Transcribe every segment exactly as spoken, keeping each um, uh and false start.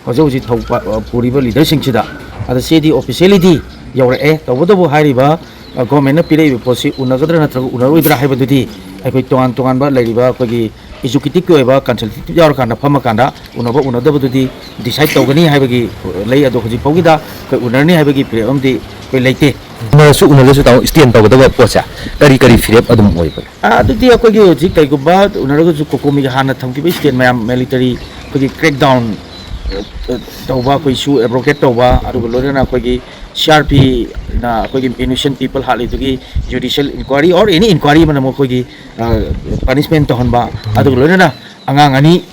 ꯍꯧꯖꯤꯛ ꯍꯧꯖꯤꯛ ꯊꯧ ꯄ-, ꯑ, ꯄꯨꯔꯤꯕ ꯂꯤꯗꯔꯁꯤꯡꯁꯤꯗ꯫ ꯑꯗ ꯆꯦꯗꯤ ꯑꯣꯐꯤꯁꯤꯌꯦꯜꯂꯤꯗꯤ ꯌꯧꯔꯛꯑꯦ, ꯇꯧꯕꯇꯕꯨ ꯍꯥꯏꯔꯤꯕ, ꯑ, ꯒꯣꯔꯃꯦꯟꯅ ꯄꯤꯔꯛꯏꯕ ꯄꯣꯠꯁꯤ ꯎꯅꯒꯗ꯭ꯔꯥ ꯅꯠꯇ꯭ꯔꯒ ꯎꯅꯔꯣꯏꯗ꯭ꯔꯥ ꯍꯥꯏꯕꯗꯨꯗꯤ ꯑꯩꯈꯣꯏ ꯇꯣꯉꯥꯟ ꯇꯣꯉꯥꯟꯕ ꯂꯩꯔꯤꯕ ꯑꯩꯈꯣꯏꯒꯤ ꯑꯦꯖꯨꯀꯦꯇꯤꯞꯀꯤ ꯑꯣꯏꯕ ꯀꯟꯁꯜꯇꯦꯇꯤꯞ ꯌꯥꯎꯔꯀꯥꯟꯗ ꯐꯝꯃꯀꯥꯟꯗ ꯎꯅꯕ ꯎꯅꯗꯕꯗꯨꯗꯤ ꯗꯤꯁꯥꯏꯠ ꯇꯧꯒꯅꯤ ꯍꯥꯏꯕꯒꯤ ꯂꯩ꯫ ꯑꯗꯣ ꯍꯧꯖꯤꯛ ꯐꯥꯎꯒꯤꯗ ꯑꯩꯈꯣꯏ ꯎꯅꯔꯅꯤ ꯍꯥꯏꯕꯒꯤ ꯐꯤꯔꯦꯞ ꯑꯃꯗꯤ ꯑꯩꯈꯣꯏ ꯂꯩꯇꯦ꯫ ꯎꯅꯔꯁꯨ ꯎꯅꯗ꯭ꯔꯁꯨ ꯇꯥꯃꯣ, ꯁ꯭ꯇꯦꯟ ꯇꯧꯒꯗꯕ ꯄꯣꯠꯁꯦ ꯀꯔꯤ ꯀꯔꯤ ꯐꯤꯔꯦꯞ ꯑꯗꯨꯝ ꯑꯣꯏꯕꯒꯦ? ꯑ, ꯑꯗꯨꯗꯤ ꯑꯩꯈꯣꯏꯒꯤ ꯍꯧꯖꯤꯛ ꯀꯩꯒꯨꯝꯕ ꯎꯅꯔꯒꯁꯨ ꯀꯣꯀꯣꯃꯤꯒꯤ ꯍꯥꯟꯅ ꯊꯝꯈꯤꯕ ꯁ꯭ꯇꯦꯟ ꯃꯌꯥꯝ, ꯃꯤꯂꯤꯇꯔꯤ ꯑꯩꯈꯣꯏꯒꯤ ꯀ꯭ꯔꯦꯛ ꯗꯥꯎꯟ, ꯑ, ꯇꯧꯕ, ꯑꯩꯈꯣꯏ ꯏꯁꯨ ꯑꯦꯕ꯭ꯔꯣꯒꯦꯠ ꯇꯧꯕ, ꯑꯗꯨꯒ ꯂꯣꯏꯅꯅ ꯑꯩꯈꯣꯏꯒꯤ ꯁꯤ ꯑꯥꯔ ꯄꯤꯅ ꯑꯩꯈꯣꯏꯒꯤ ꯏꯅꯣꯁꯦꯟ ꯄꯤꯄꯜ ꯍꯥꯠꯂꯤꯗꯨꯒꯤ judicial inquiry or any inquiry ꯑꯃꯅ ꯑꯃꯨꯛ ꯑꯩꯈꯣꯏꯒꯤ, ꯑ, ꯄꯅꯤꯁꯃꯦꯟ ꯇꯧꯍꯟꯕ, ꯑꯗꯨꯒ ꯂꯣꯏꯅꯅ ꯑꯉꯥꯡ ꯑꯅꯤ,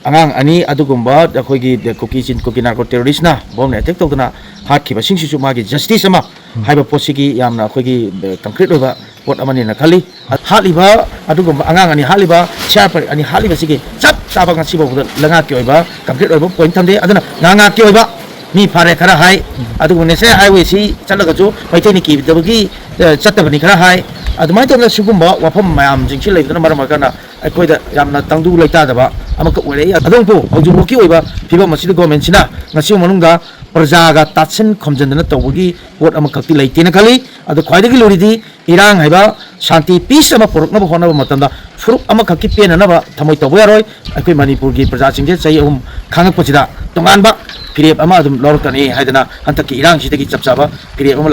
ꯑꯉꯥꯡ ꯑꯅꯤ ꯑꯗꯨꯒꯨꯝꯕ ꯑꯩꯈꯣꯏꯒꯤ ꯀꯨꯀꯤ ꯆꯤꯟ, ꯀꯨꯀꯤ ꯅꯥꯔꯀꯣ ꯇꯦꯔꯣꯔꯤꯁꯅ ꯕꯣꯝꯅ ꯑꯦꯇꯦꯛ ꯇꯧꯗꯅ ꯍꯥꯠꯈꯤꯕꯁꯤꯡꯁꯤꯁꯨ ꯃꯥꯒꯤ ꯖꯁꯇꯤꯁ ꯑꯃ ꯍꯥꯏꯕ ꯄꯣꯠꯁꯤꯒꯤ ꯌꯥꯝꯅ ꯑꯩꯈꯣꯏꯒꯤ, ꯑ, ꯀꯪꯀ꯭ꯔꯤꯠ ꯑꯣꯏꯕ ꯄꯣꯠ ꯑꯃꯅꯦꯅ ꯈꯜꯂꯤ꯫ ꯍꯥꯠꯂꯤꯕ ꯑꯗꯨꯒꯨꯝꯕ ꯑꯉꯥꯡ ꯑꯅꯤ ꯍꯥꯠꯂꯤꯕ, ꯁꯤ ꯑꯥꯔ ꯄꯤ ꯑꯅꯤ ꯍꯥꯠꯂꯤꯕꯁꯤꯒꯤ ꯆꯞ ꯆꯥꯕ ꯉꯁꯤ ꯐꯥꯎꯕꯗ ꯂꯩꯉꯥꯛꯀꯤ ꯑꯣꯏꯕ ꯀꯪꯀ꯭ꯔꯤꯠ ꯑꯣꯏꯕ ꯄꯣꯏꯟꯠ ꯊꯝꯗꯦ꯫ ꯑꯗꯨꯅ ꯉꯥꯉꯥꯛꯀꯤ ꯑꯣꯏꯕ ꯃꯤ ꯐꯥꯔꯦ ꯈꯔ ꯍꯥꯏ, ꯑꯗꯨꯒ ꯅꯦꯁꯅꯦꯜ ꯍꯥꯏꯋꯦꯁꯤ ꯆꯠꯂꯒꯁꯨ ꯃꯩꯇꯩꯅ ꯀꯤꯗꯕꯒꯤ, ꯑ, ꯆꯠꯇꯕꯅꯤ ꯈꯔ ꯍꯥꯏ꯫ ꯑꯗꯨꯃꯥꯏꯅ ꯇꯧꯗꯅ ꯁꯤꯒꯨꯝꯕ ꯋꯥꯐꯝ ꯃꯌꯥꯝꯁꯤꯡꯁꯤ ꯂꯩꯕꯗꯨꯅ ꯃꯔꯝ ꯑꯣꯏꯔꯀꯥꯟꯗ ꯑꯩꯈꯣꯏꯗ ꯌꯥꯝꯅ ꯇꯪꯗꯨ ꯂꯩꯇꯥꯗꯕ ꯑꯃꯈꯛ ꯑꯣꯏꯔꯛꯏ꯫ ꯑꯗꯨꯕꯨ ꯍꯧꯖꯤꯛꯐꯥꯎꯒꯤ ꯑꯣꯏꯕ ꯐꯤꯕꯝ ꯑꯁꯤꯗ ꯒꯣꯔꯃꯦꯟꯁꯤꯅ ꯉꯁꯤ ꯃꯅꯨꯡꯗ ꯄ꯭ꯔꯖꯥꯒ ꯇꯥꯁꯤꯟ ꯈꯣꯝꯖꯤꯟꯗꯅ ꯇꯧꯕꯒꯤ ꯄꯣꯠ ꯑꯃꯈꯛꯇꯤ ꯂꯩꯇꯦꯅ ꯈꯜꯂꯤ꯫ ꯑꯗꯣ ꯈ꯭ꯋꯥꯏꯗꯒꯤ ꯂꯨꯔꯤꯗꯤ ꯏꯔꯥꯡ ꯍꯥꯏꯕ ꯁꯥꯟꯇꯤ, ꯄꯤꯁ ꯑꯃ ꯄꯨꯔꯛꯅꯕ ꯍꯣꯠꯅꯕ ꯃꯇꯝꯗ ꯐꯨꯔꯨꯞ ꯑꯃꯈꯛꯀꯤ ꯄꯦꯟꯅꯅꯕ ꯊꯃꯣꯏ ꯇꯧꯕ ꯌꯥꯔꯣꯏ꯫ ꯑꯩꯈꯣꯏ ꯃꯅꯤꯄꯨꯔꯒꯤ ꯄ꯭ꯔꯖꯥꯁꯤꯡꯁꯦ ꯆꯍꯤ ꯑꯍꯨꯝ ꯈꯥꯡꯉꯛꯄꯁꯤꯗ ꯇꯣꯉꯥꯟꯕ ꯐꯤꯔꯦꯞ ꯑꯃ ꯑꯗꯨꯝ ꯂꯧꯔꯛꯀꯅꯤ ꯍꯥꯏꯗꯅ ꯍꯟꯗꯛꯀꯤ ꯏꯔꯥꯡꯁꯤꯗꯒꯤ ꯆꯞ ꯆꯥꯕ ꯐꯤꯔꯦꯞ ꯑꯃ